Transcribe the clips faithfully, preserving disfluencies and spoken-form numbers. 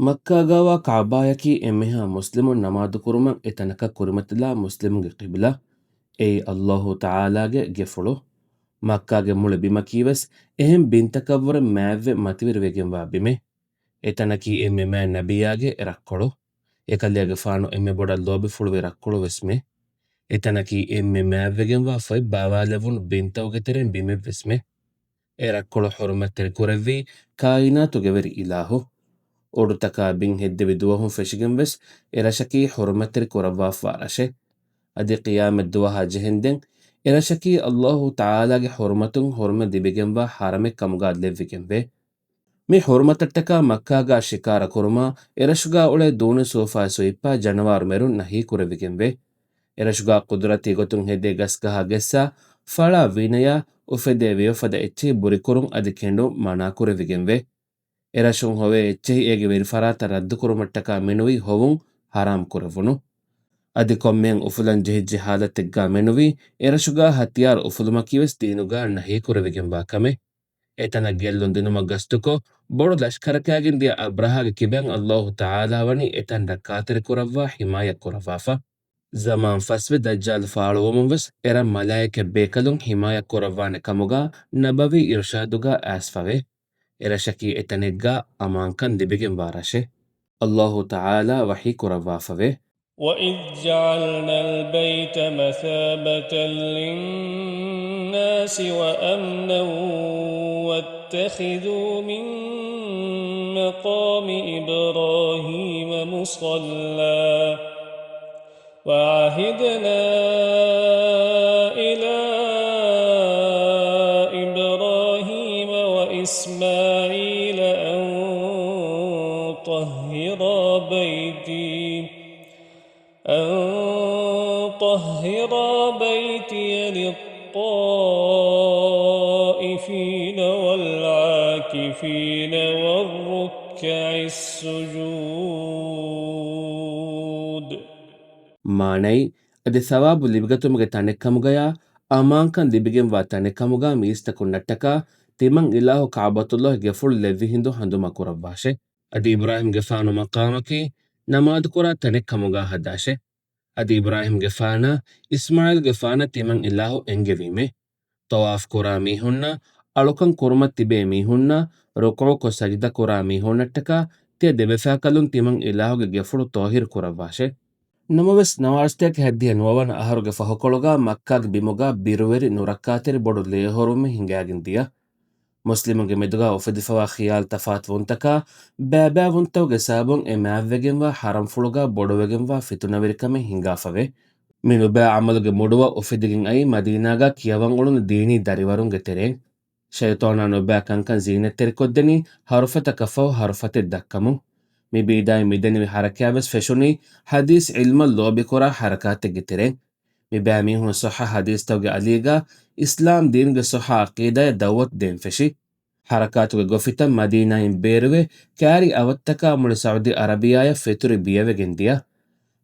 މައްކާގާވާ ކަޢުބާޔަކީ އެންމެހާ މުސްލިމުން ނަމާދުކުރުމަށް އެތަނަކަށް ކުރިމަތިލާ މުސްލިމުންގެ ޤިބްލާ، އެއީ ﷲ ތަޢާލާގެ ގެފުޅު. މައްކާގެ މުޅި ބިމަކީވެސް އެހެން ބިންތަކަށްވުރެ މާތްވެ މަތިވެރިވެގެންވާ ބިމެއް. އެތަނަކީ އެންމެ މާތް ނަބިއްޔާގެ ރައްކޮޅު. އެކަލޭގެފާނު އެންމެ ބޮޑަށް ލޯބިފުޅުވި ރައްކޮޅުވެސް މެ. އެތަނަކީ އެންމެ މާތްވެގެންވާ ފޮތް ބާވާލެވުނު ބިންތަކުގެ ތެރެއިން ބިމެއްވެސް މެ. އެ ރައްކޮޅު ޙުރުމަތްތެރި ކުރެއްވީ ކާއިނާތުގެ ވެރި އިލާހު. އުޑުތަކާ ބިން ހެއްދެވި ދުވަހުން ފެށިގެންވެސް އެ ރަށަކީ ޙުރުމަތްތެރި ކުރައްވާފާ ރަށެއް. އަދި ޤިޔާމަތް ދުވަހާ ޖެހެންދެން އެ ރަށަކީ ﷲ ތަޢާލާގެ ޙުރުމަތުން ޙުރުމަތް ލިބިގެންވާ ޙަރަމެއް ކަމުގާ ލެއްވިގެންވޭ. މި ޙުރުމަތަށްޓަކާ މައްކާގާ ޝިކާރަ ކުރުމާ، އެރަށުގާ އުޅޭ ދޫނި ސޫފާ ސުއިއްޕާ ޖަނަވާރު މެރުން ނަހީ ކުރެވިގެންވޭ. އެރަށުގާ ޤުދުރަތީ ގޮތުން ހެދޭ ގަސްގަހާ ގެއްސާ، ފަޅާ ވިނަޔާ، އުފެދޭ ވިޔަފަދަ އެއްޗެހި ބުރިކުރުން އަދި ކެނޑުން މަނާ ކުރެވިގެންވޭ. އެރަށުން ހޮވޭ އެއްޗެހި އޭގެ ވެރިފަރާތަށް ރައްދުކުރުމަށްޓަކާ މެނުވީ ހޮވުން ޙަރާމް ކުރެވުނު. އަދި ކޮންމެހެން އުފުލަން ޖެހިއްޖެ ޙާލަތެއްގާ މެނުވީ، އެރަށުގާ ހަތިޔާރު އުފުލުމަކީވެސް ދީނުގާ ނަހީ ކުރެވިގެންވާ ކަމެއް. އެތަނަށް ގެއްލުން ދިނުމަށް ގަސްތުކޮށް، ބޮޑު ލަޝްކަރަކާގެން ދިޔަ އަބްރަހާގެ ކިބައިން ﷲ ތަޢާލާ ވަނީ އެތަން ރައްކާތެރި ކުރައްވާ ޙިމާޔަތް ކުރައްވާފަ. ޒަމާން ފަސްވެ ދައްޖާލު ފާޅުވަމުން ވެސް އެރަށް މަލާއިކަތް ބޭކަލުން ޙިމާޔަތް ކުރައްވާނެ ކަމުގާ ނަބަވީ އިރުޝާދުގާ އައިސްފަވޭ. އެރަށަކީ އެތަނެއްގާ އަމާންކަން ލިބިގެންވާ ރަށެއް. ﷲ ތަޢާލާ ވަޙީ ކުރައްވާފަވޭ. وَإِذْ جَعَلْنَا الْبَيْتَ مَثَابَةً لِلنَّاسِ وَأَمْنًا وَاتَّخِذُوا مِن مَّقَامِ إِبْرَاهِيمَ مُصَلًّى وَعَهِدْنَا إِلَىٰ إِبْرَاهِيمَ وَإِسْمَاعِيلَ أَن طَهِّرَا بَيْتِي أَن طَهِّرَا بَيْتِيَ لِلطَّائِفِينَ وَالْعَاكِفِينَ وَالرُّكَّعِ السُّجُودِ. މާނައީ، އަދި ސަވާބު ލިބިގަތުމުގެ ތަނެއްކަމުގަޔާ، އަމާންކަން ލިބިގެންވާ ތަނެއްކަމުގާ މީސްތަކުންނަށްޓަކާ، ތިމަން އިލާހު ކަޢުބަތުﷲގެ ގެފުޅު ލެއްވި ހިނދު ހަނދުމަ ކުރައްވާށެ. އަދި އިބްރާހީމްގެފާނު މަޤާމަކީ، ނަމާދުކުރާ ތަނެއްކަމުގާ ހަދާށެ. އަދި އިބްރާހީމްގެފާނާ، އިސްމާޢީލްގެފާނަށް ތިމަން އިލާހު އެންގެވީމޭ. ޠަވާފް ކުރާ މީހުންނާ، އަޅުކަން ކުރުމަށް ތިބޭ މީހުންނާ، ރުކޫޢުކޮށް ސަޖިދަ ކުރާ މީހުންނަށްޓަކާ، ތިޔަ ދެބަފާކަލުން ތިމަން އިލާހުގެ ގެފުޅު ޠާހިރު ކުރައްވާށެ. ނަމަވެސް، ނަވާރަސަތޭކަ ހައްދިހަ ނުވަވަނަ އަހަރުގެ ފަހުކޮޅުގާ މައްކާގެ ބިމުގާ ބިރުވެރި ނުރައްކާތެރި ބޮޑު ލޭހޮރުމެއް ހިނގާގެން ދިޔަ. މުސްލިމުންގެ މެދުގާ އުފެދިފަވާ ޚިޔާލު ތަފާތުވުންތަކާ، ބައިބައިވުންތަކުގެ ސަބަބުން އެ މާތްވެގެންވާ ޙަރަމްފުޅުގާ ބޮޑުވެގެންވާ ފިތުނަވެރިކަމެއް ހިނގާފަވޭ. މި ނުބައި ޢަމަލުގެ މުޑުވަށް އުފެދިގެން އައީ މަދީނާގާ ކިޔަވަން އުޅުނު ދީނީ ދަރިވަރުންގެ ތެރެއިން. ޝައިޠާނާ ނުބައި ކަންކަން ޒީނަތްތެރިކޮށްދެނީ ޙަރުފަތަކަށްފަހު ޙަރުފަތެއް ދައްކަމުން. މި ބީދާއި މިދެނިވި ޙަރަކާތްވެސް ފެށުނީ ޙަދީޘް ޢިލްމަށް ލޯބިކުރާ ޙަރަކާތެއްގެ ތެރެއިން. މިބައިމީހުން ޞައްޙަ ޙަދީޘްތަކުގެ އަލީގާ އިސްލާމް ދީނުގެ ޞައްޙަ ޢަޤީދާޔަށް ދަޢުވަތު ދޭން ފެށި. ޙަރަކާތުގެ ގޮފިތައް މަދީނާއިން ބޭރުވެ، ކާރި އަވަށްތަކާ މުޅި ސަޢުދީ ޢަރަބިއްޔާޔަށް ފެތުރި ބިޔަވެގެން ދިޔަ.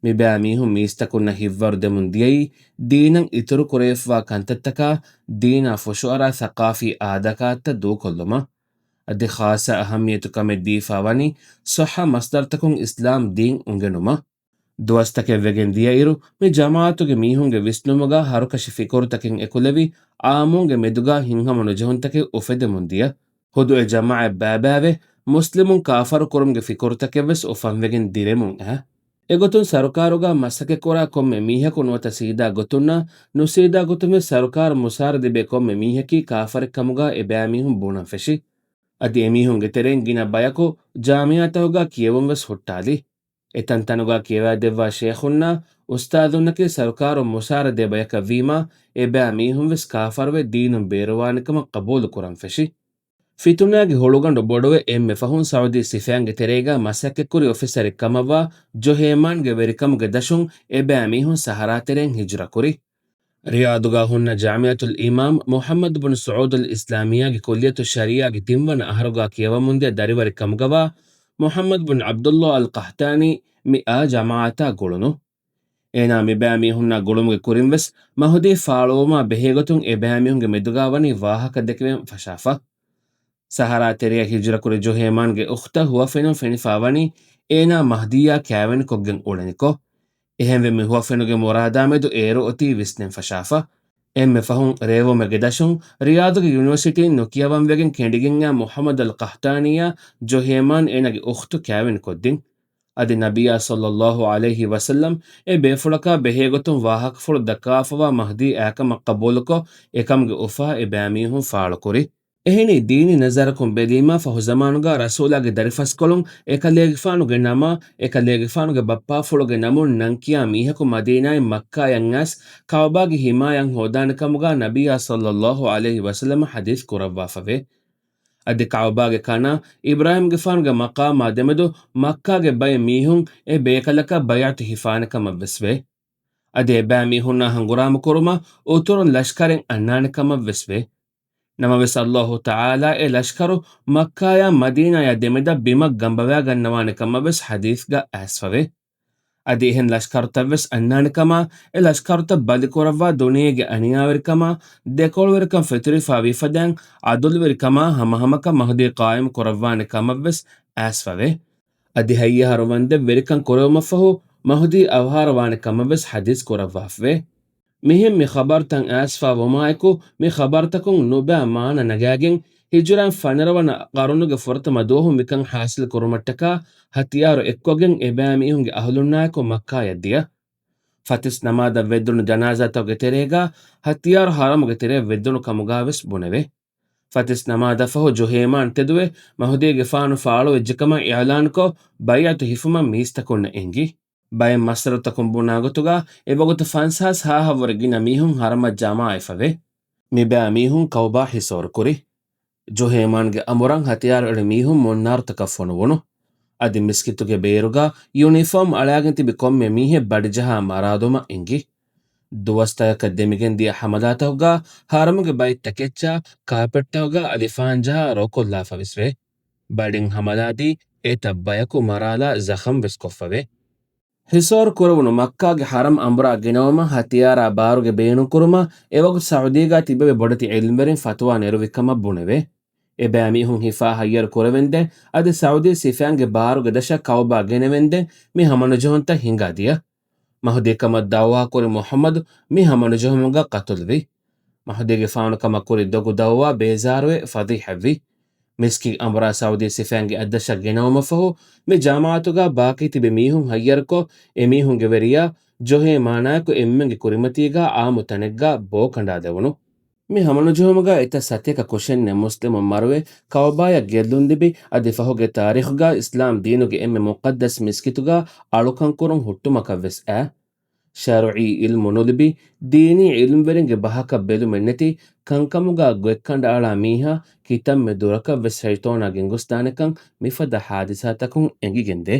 މިބައިމީހުން މީސްތަކުންނަށް ހިތްވަރު ދެމުން ދިޔައީ، ދީނަށް އިތުރު ކުރެވިފަވާ ކަންތައްތަކާ، ދީނާ ފުށުއަރާ ސަޤާފީ އާދަކާތައް ދޫކޮށްލުމަށް. އަދި ޚާއްޞަ އަހައްމިޔަތު ކަމެއް ދީފާ ވަނީ، ޞައްޙަ މަޞްދަރުތަކުން އިސްލާމް ދީން އުނގެނުމަށް. ދުވަސްތަކެއް ވެގެން ދިޔައިރު، މި ޖަމާޢަތުގެ މީހުންގެ ވިސްނުމުގާ ހަރުކަށި ފިކުރުތަކެއް އެކުލެވި، ޢާއްމުންގެ މެދުގާ ހިތްހަމަނުޖެހުންތަކެއް އުފެދެމުން ދިޔަ. ޚުދު އެ ޖަމާޢަތް ބައިބައިވެ، މުސްލިމުން ކާފަރު ކުރުމުގެ ފިކުރުތަކެއްވެސް އުފަންވެގެން ދިރެމުން އައި. އެގޮތުން ސަރުކާރުގާ މަސައްކަތްކުރާ ކޮންމެ މީހަކު ނުވަތަ ސީދާ ގޮތުންނާ، ނުސީދާ ގޮތުންވެސް ސަރުކާރު މުސާރަ ދެބޭ ކޮންމެ މީހަކީ ކާފަރެއްކަމުގާ އެބައިމީހުން ބުނަން ފެށި. އަދި އެމީހުންގެ ތެރެއިން ގިނަ ބަޔަކު ޖާމިޢާތަކުގާ ކިޔެވުންވެސް ހުއްޓާލި. އެތަންތަނުގާ ކިޔަވައިދެއްވާ ޝޭޚުންނާ އުސްތާޛުންނަކީ ސަރުކާރުން މުސާރަ ދޭ ބަޔަކަށްވީމާ، އެބައިމީހުންވެސް ކާފަރުވެ ދީނުން ބޭރުވާނެކަމަށް ޤަބޫލުކުރަން ފެށި. ފިތުނާގެ ހުޅުގަނޑު ބޮޑުވެ، އެންމެ ފަހުން ސަޢުދީ ސިފައިންގެ ތެރޭގާ މަސައްކަތްކުރި އޮފިސަރެއް ކަމަށްވާ ޖޮހޭމާންގެ ވެރިކަމުގެ ދަށުން އެބައިމީހުން ސަހަރާތެރެއިން ހިޖުރަކުރި. ރިޔާދުގާ ހުންނަ ޖާމިޢަތުލް އިމާމް މުޙައްމަދު ބުނު ސަޢޫދުލް އިސްލާމިއްޔާގެ ކުއްލިއްޔަތުއް ޝަރީޢާގެ ތިންވަނަ އަހަރުގާ ކިޔަވަމުންދިޔަ ދަރިވަރެއް ކަމުގަވާ މުޙައްމަދު ބުނު ޢަބްދުﷲ އަލް ޤަޙްޠާނީ މި އާ ޖަމާޢަތާ ގުޅުނު. އޭނާ މިބައިމީހުންނާ ގުޅުމުގެ ކުރިންވެސް މަހުދީ ފާޅުވުމާ ބެހޭގޮތުން އެބައިމީހުންގެ މެދުގާ ވަނީ ވާހަކަ ދެކެވެން ފަށާފަ. ސަހަރާ ތެރެއަށް ހިޖުރަކުރި ޖުހޭމާންގެ އުޚްތަށް ހުވަފެނުން ފެނިފާވަނީ އޭނާ މަހްދީއާ ކާވެނިކޮށްގެން އުޅެނިކޮށް. އެހެންވެ މި ހުވަފެނުގެ މުރާދާމެދު އޭރު އޮތީ ވިސްނެން ފަށާފަ. އެންމެ ފަހުން ރޭވުމެއްގެ ދަށުން ރިޔާދުގެ ޔުނިވަރސިޓީން ނުކިޔަވަންވެގެން ކެނޑިގެންއާ މުޙައްމަދު އަލް ޤަޙްޠާނީއާ ޖުހޭމާން އޭނާގެ އުޚްތު ކާވެނިކޮށްދިން. އަދި ނަބިއްޔާ ޞައްލައްލާހު ޢަލައިހި ވަސައްލަމް އެ ބޭފުޅަކާ ބެހޭގޮތުން ވާހަކަފުޅު ދައްކާފަވާ މަހްދީ އާކަމަށް ޤަބޫލުކޮށް، އެކަމުގެ އުފާ އެބައިމީހުން ފާޅުކުރި. އެހެނީ ދީނީ ނަޒަރަކުން ބެލީމާ ފަހު ޒަމާނުގާ ރަސޫލާގެ ދަރިފަސްކޮޅުން އެކަލޭގެފާނުގެ ނަމާ، އެކަލޭގެފާނުގެ ބައްޕާފުޅުގެ ނަމުން ނަންކިޔާ މީހަކު މަދީނާއިން މައްކާޔަށް އައިސް ކަޢުބާގެ ހިމާޔަތް ހޯދާނެ ކަމުގާ ނަބިއްޔާ ޞައްލައްލާހު ޢަލައިހި ވަސައްލަމަ ޙަދީޘް ކުރައްވާފަވޭ. އަދި ކަޢުބާގެ ކަނާ އިބްރާހީމްގެފާނުގެ މަޤާމާ ދެމެދު މައްކާގެ ބައެއް މީހުން އެ ބޭކަލަކަށް ބައިޢަތު ހިފާނެ ކަމަށްވެސް ވޭ. އަދި އެބައިމީހުންނާ ހަނގުރާމަ ކުރުމަށް އުތުރުން ލަޝްކަރެއް އަންނާނެ ކަމަށްވެސް ވޭ. ނަމަވެސް، ﷲ ތަޢާލާ އެ ލަޝްކަރު މައްކާޔާ މަދީނާޔާ ދެމެދަށް ބިމަށް ގަނބަވާގަންނަވާނެ ކަމަށްވެސް ޙަދީޘްގަ އައިސްފަވޭ. އަދި އެހެން ލަޝްކަރުތައްވެސް އަންނާނެ ކަމާ، އެ ލަޝްކަރުތައް ބަލިކުރައްވާ ދުނިޔޭގެ އަނިޔާވެރިކަމާ، ދެކޮޅުވެރިކަން ފެތުރިފާ ވީފަދައިން ޢަދުލުވެރިކަމާ ހަމަހަމަކަށް މަހުދީ ޤާއިމު ކުރައްވާނެ ކަމަށްވެސް އައިސްފަވޭ. އަދި ހައްޔަހަރު ވަންދެން ވެރިކަން ކުރެވުމަށްފަހު މަހުދީ އަވަހާރަވާނެ ކަމަށްވެސް ޙަދީޘް ކުރައްވާފަވޭ. މިހެން މި ޚަބަރުތައް އައިސްފާ ވުމާއެކު، މި ޚަބަރުތަކުން ނުބައި މާނަ ނަގާގެން، ހިޖުރައިން ފަނަރަވަނަ ޤަރުނުގެ ފުރަތަމަ ދުވަހު މިކަން ޙާޞިލް ކުރުމަށްޓަކާ، ހަތިޔާރު އެއްކޮށްގެން އެބައިމީހުންގެ އަހުލުންނާއެކު މައްކާޔަށް ދިޔަ. ފަތިސް ނަމާދަށް ވެއްދުނު ޖަނާޒާތަކުގެ ތެރޭގާ ހަތިޔާރު ޙަރަމުގެ ތެރެއަށް ވެއްދުނު ކަމުގާވެސް ބުނެވޭ. ފަތިސް ނަމާދަށްފަހު ޖުހޭމާން ތެދުވެ، މަހުދީގެފާނު ފާޅުވެއްޖެކަމަށް އިޢުލާންކޮށް، ބައިޢަތު ހިފުމަށް މީސްތަކުންނަށް އެނގި. ބައެއް މަޞްދަރުތަކުން ބުނާގޮތުގާ، އެވަގުތު ފަންސާސް ހާހަށްވުރެ ގިނަ މީހުން ޙަރަމަށް ޖަމާވެފަވޭ. މިބައި މީހުން ކަޢުބާ ހިސޯރުކުރި. ޖުހޭމާންގެ އަމުރަށް ހަތިޔާރު އެޅި މީހުން މުންނާރުތަކަށް ފޮނުވުނު. އަދި މިސްކިތުގެ ބޭރުގާ ޔުނީފޯމް އަޅާގެން ތިބި ކޮންމެ މީހެއް ބަޑިޖަހާ މަރާލުމަށް އެނގި. ދުވަސްތަކަކަށް ދެމިގެން ދިޔަ ޙަމަލާތަކުގާ ޙަރަމުގެ ބައި ތަކެއްޗާ ކާޕެޓްތަކުގާ އަލިފާން ޖަހާ ރޯކޮށްލާފަވެސް ވޭ. ބަޑިން ޙަމަލާދީ އެތައް ބަޔަކު މަރާލާ ޒަޚަމްވެސް ކޮށްފަވޭ. ހިސޯރު ކުރެވުނު މައްކާގެ ޙަރަމް އަނބުރާ ގެނައުމަށް ހަތިޔާރާ ބާރުގެ ބޭނުންކުރުމަށް އެވަގުތު ސަޢުދީގާ ތިބެވި ބޮޑެތި ޢިލްމްވެރިން ފަތުވާ ނެރުވި ކަމަށް ބުނެވޭ. އެބައިމީހުން ހިފާ ހައްޔަރު ކުރެވެންދެން އަދި ސަޢުދީ ސިފައިންގެ ބާރުގެ ދަށަށް ކަޢުބާ ގެނެވެންދެން މި ހަމަނުޖެހުންތައް ހިނގާ ދިޔަ. މަހުދީކަމަށް ދަޢުވާކުރި މުޙައްމަދު މި ހަމަނުޖެހުމުގަ ޤަތުލުވި. މަހުދީގެފާނުކަމަށް ކުރި ދޮގު ދަޢުވާ ބޭޒާރުވެ ފަޟީޙަވި. މިސްކިތް އަނބުރާ ސަޢުދީ ސިފައިންގެ އަތްދަށަށް ގެނައުމަށްފަހު، މި ޖަމާޢަތުގާ ބާކީ ތިބި މީހުން ހައްޔަރުކޮށް، އެމީހުންގެ ވެރިޔާ ޖުހޭމާނާއެކު އެންމެންގެ ކުރިމަތީގާ އާއްމު ތަނެއްގާ ބޯ ކަނޑާލެވުނު. މި ހަމަނުޖެހުމުގާ އެތައް ސަތޭކަ ކުށެއް ނެތް މުސްލިމުން މަރުވެ، ކަޢުބާޔަށް ގެއްލުން ލިބި، އަދި ފަހުގެ ތާރީޚުގާ އިސްލާމް ދީނުގެ އެންމެ މުޤައްދަސް މިސްކިތުގާ އަޅުކަން ކުރުން ހުއްޓުމަކަށްވެސް އައި. ޝަރުޢީ ޢިލްމު ނުލިބި، ދީނީ ޢިލްމްވެރިންގެ ބަހަކަށް ބެލުމެއްނެތި، ކަންކަމުގާ ގޮތްކަނޑައަޅާ މީހާ ކިތަންމެ ދުރަކަށްވެސް ޝައިޠާނާ ގެންގޮސްދާނެކަން މިފަދަ ޙާދިސާތަކުން އެނގިގެންދޭ.